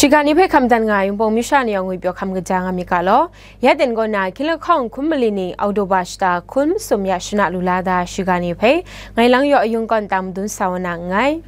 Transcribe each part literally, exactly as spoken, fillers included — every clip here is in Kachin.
Ga ni hpe hkam dan nga ai Yunpawng Misha ni yawng ngwi pyaw hkam kaja nga myit ga law, ya ten kaw na hkying lahkawng hkum mali ning Oktoba shata hkun masum ya shana lu la da shiga ni hpe, ngai lang yaw ayung kawn tang madun sa wa na nngai.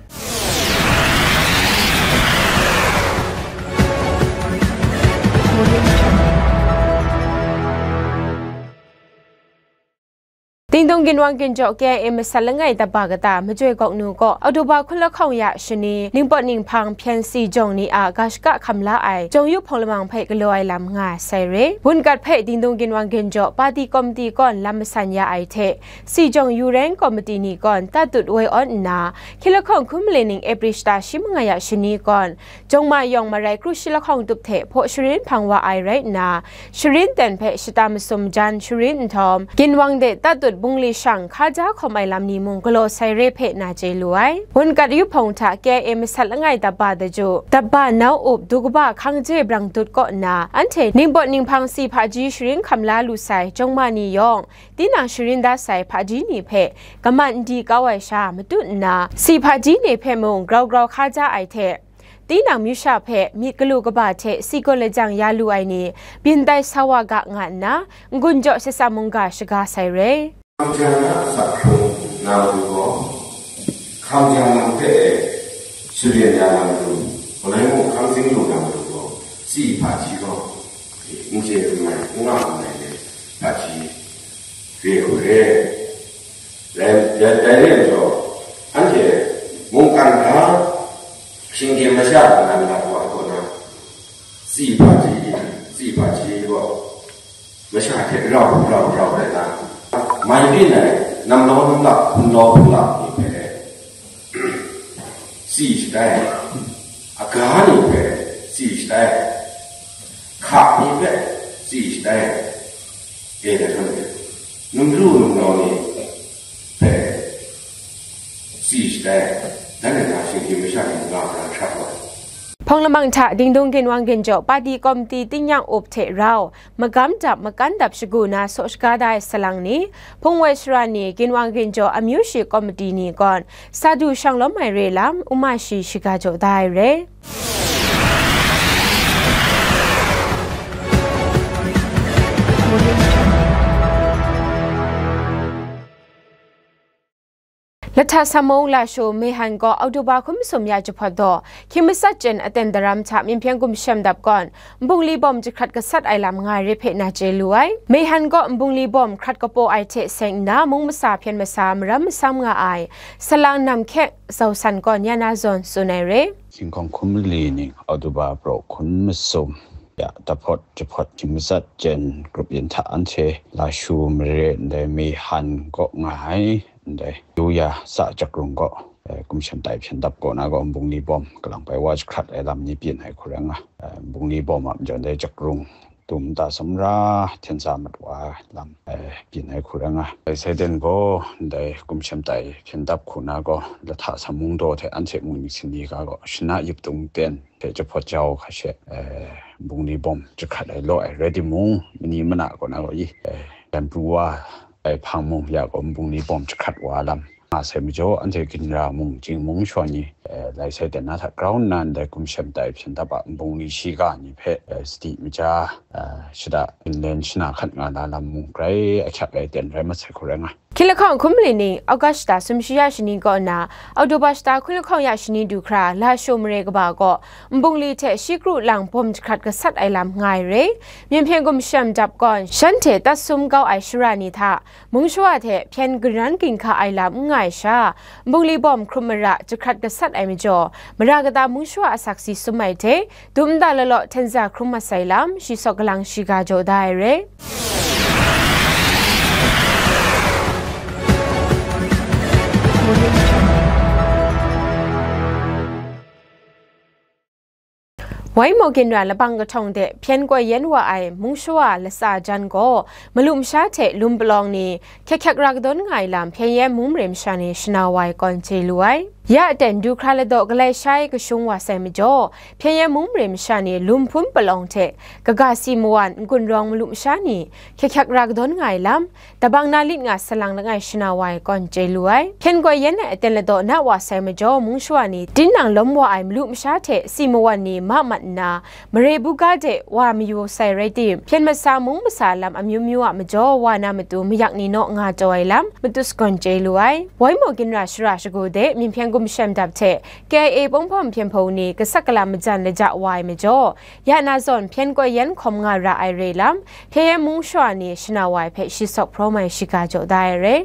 Dingdung ginwang ginjaw K I A masat langai daba kata majoi gawk nu kaw Oktoba hkun lahkawng ya shani ningpawt ninghpang hpyen si jawng ni a ga shaka hkam la ai jawng yu hpawng lamang hpe galaw ai lam nga sai re. Wunkat hpe dingdung ginwang ginjaw pati komiti kawn lam masan ya ai hte, si jawng yu reng komiti ni kawn tatut woi awn nna, hkying lahkawng hkum mali ning April shata shi manga ya shani kawn, Jawng ma yawng marai kru shi lahkawng tup hte hpaw sharin hpang wa ai rai nna, sharin ten hpe shata masum jan sharin nhtawm, ginwang de tatut bungli shang hkaja hkawm ai lam ni mung galaw sai re hpe na chye lu ai. Wunkat yu hpawng hta K I A masat langai daba daju, daba nau up du kaba hkang je brang dut kaw nna, anhte ningpawt ninghpang si hpaji sharin hkam la lu sai jawng ma ni yawng, tinang sharin da sai hpaji ni hpe kaman n di kau ai sha matut nna, si hpaji ni hpe mung grau grau hkaja ai hte, tinang masha hpe myit galu kaba hte si gaw lajang ya lu ai ni byin tai sa wa ga nga nna, n-gun jaw shasa mungga shaga sai re. Hkam ja na asak hkrung na matu gaw, hkam ja na hpe e shabyin ya na matu, malai mung hkang zing lu na matu gaw, si hpaji gaw, n chye n mai, n nga n mai de, hpaji re hku re. Dai, dai, dai re ai majaw, anhte mungkan hta shinggyim masha nnan lat wa ai kaw na, si hpaji, si hpaji gaw masha hte rau, rau, rau rai na, mai byin ai namlau namlak, hpunlau hpunlak ni hpe si shatai, aga ni hpe si shatai, hka ni hpe si shatai, e, dai hkan e, num lu num nau ni hpe si shatai, dan na shinggyim masha ni nga hkra hkrat wa ai. Hpawng lamang hta dingdung ginwang ginjaw pati komiti tingnyang up hte rau, magam dap, makan dap shagu na saw shaga da ai salang ni, hpungwoi sara ni, ginwang ginjaw amyu shi komiti ni kawn, sa du shang lawm ai re lam, uma shi shiga jaw da ai re. Lahta Samung Lashu Meihan gaw Oktoba hkum masum ya jahpawt daw, hkying matsat chyen aten daram hta Myinhpyen gumshem dap gawn, nbungli bawm jahkrat gasat ai lam nga ai re hpe na chye lu ai. Meihan gaw nbungli bawm hkrat kapaw ai hte seng nna, mung masa hpyen masa maram masam nga ai, salang nam hkyek zau san gawn ya na zawn tsun ai re. Hkying lahkawng hkum mali ning Oktoba praw hkun masum ya, dahpawt jahpawt hkying matsat chyen grup yin hta anhte Lashu mare ndai Meihan kaw nga ai, ndai Yuya sa Jakrung kaw, eh, gumshem tai hpyen dap kaw na gaw, nbungli bawm kalang bai wa jahkrat ai lam ni byin ai hku rai nga, eh, nbungli bawm a majaw ndai Jakrung, Tumda Sumra, Htensa mat wa lam, eh, byin ai hku rai nga. Dai sai den gaw, ndai gumshem tai hpyen dap hku na gaw, Lahta Samung daw hte anhte mung ning sin ni ga gaw, shana yip tung ten hte jahpawt jau hkashe, eh, nbungli bawm jahkrat ai law ai rai timung, mani mana kaw na gaw i, eh, dan pru wa ai hpang mung ya gaw, nbungli bawm jahkrat wa lam nga sai majaw, anhte ginra mung, chying mung shawa ni, eh, lai sai dan na hta grau nna ndai gumshem tai hpyen dap a nbungli shiga ni hpe, eh, sadi maja, eh, shada nlen shana hkat nga na lam mung grai ahkyak ai ten rai masai hku rai nga. Hkying lahkawng hkum mali ning August shata sumshi ya shani kaw nna, Oktoba shata hkying lahkawng ya shani du hkra, Lashu mare kaba gaw, nbungli hte shi kru lang bawm jahkrat gasat ai lam nga ai re. Myinhpyen gumshem dap gawn, shanhte tat sum kau ai shara ni hta, mung shawa hte hpyen garan ginhka ai lam n nga ai sha, nbungli bawm hkrum mara jahkrat gasat ai majaw, mara kata mung shawa asak si sum ai hte, dum nta lalaw htenza hkrum masai lam, shi saw kalang shiga jaw da ai re. Wai Maw Ginra labang kahtawng de hpyen koi yen wa ai mung shawa latsa jan gaw, malu masha hte lum palawng ni hkyek hkyek ra kadawn nga ai lam hpyen yen mung mare masha ni shana wa ai kawn chye lu ai. Ya aten du hkra ladaw galai shai kashung wa sai majaw, Hpyen Yen mung mare masha ni lum hpun palawng hte kaga si mawan n-gun rawng malu masha ni hkyak hkyak ra kadawn nga ai lam, dabang na lit nga salang langai shana wa ai kawn chye lu ai. Hpyen Goi Yan ai aten ladaw na wa sai majaw, mung shawa ni tinang lawm wa ai malu masha hte si mawan ni ma mat nna, mare buga de wa mayu sai rai tim, hpyen masa mung masa lam amyu myu a majaw wa na matu mayak ni naw nga taw ai lam, matu sagawn chye lu ai. Waimaw ginra shara shagu de Myinhpyen Gumshem Dap hte K I A Pawng Hpawm Hpyen Hpung ni kasak kala majan laja wa ai majaw, ya na zawn Hpyen Goi Yan hkawm nga ra ai re lam, Hpyen Yen mung shawa ni shana wa ai hpe shi sawk hpraw mai shiga jaw da ai re.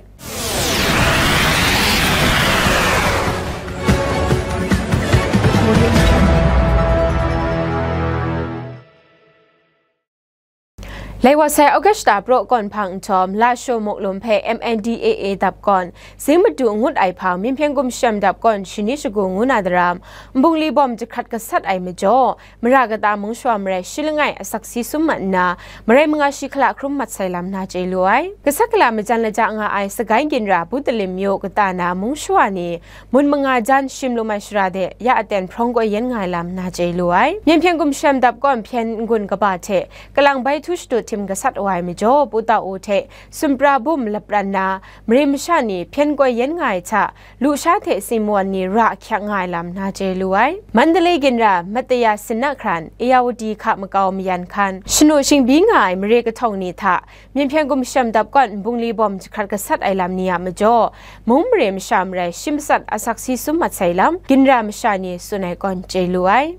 Lai wa sai August ta praw kawn hpang nhtawm, Lashaw Mawk Lum hpe M N D A A dap kawn, zing madu ngut ai hpang, Myinhpyen Gumshem Dap kawn shani shagu ngu na daram, nbungli bawm jahkrat gasat ai majaw, mara kata mung shawa marai shi langai asak si sum mat nna, marai manga shi hkala hkrum mat sai lam na chye lu ai. Kasak kala majan laja nga ai Sagai ginra Butalim myu kata na mung shawa ni, mun manga jan shim lum ai shara de ya aten hprawng goi yen nga ai lam na chye lu ai. Myinhpyen Gumshem Dap kawn hpyen n-gun kaba hte kalang bai htu shadut htim gasat wa ai majaw, Pu Tau hte Sumpra bum lapran na mare masha ni hpyen goi yen nga ai hta, lusha hte si mawan ni ra ahkyak nga ai lam na chye lu ai. Mandalay ginra Mataya Sinna hkran, Ayawadi hka makau mayan hkan, shanu shingbi nga ai mare kahtawng ni hta, Myinhpyen Gumshem Dap kawn nbungli bawm jahkrat gasat ai lam ni a majaw, mung mare masha marai shi matsat asak si sum mat sai lam, ginra masha ni tsun ai kawn chye lu ai.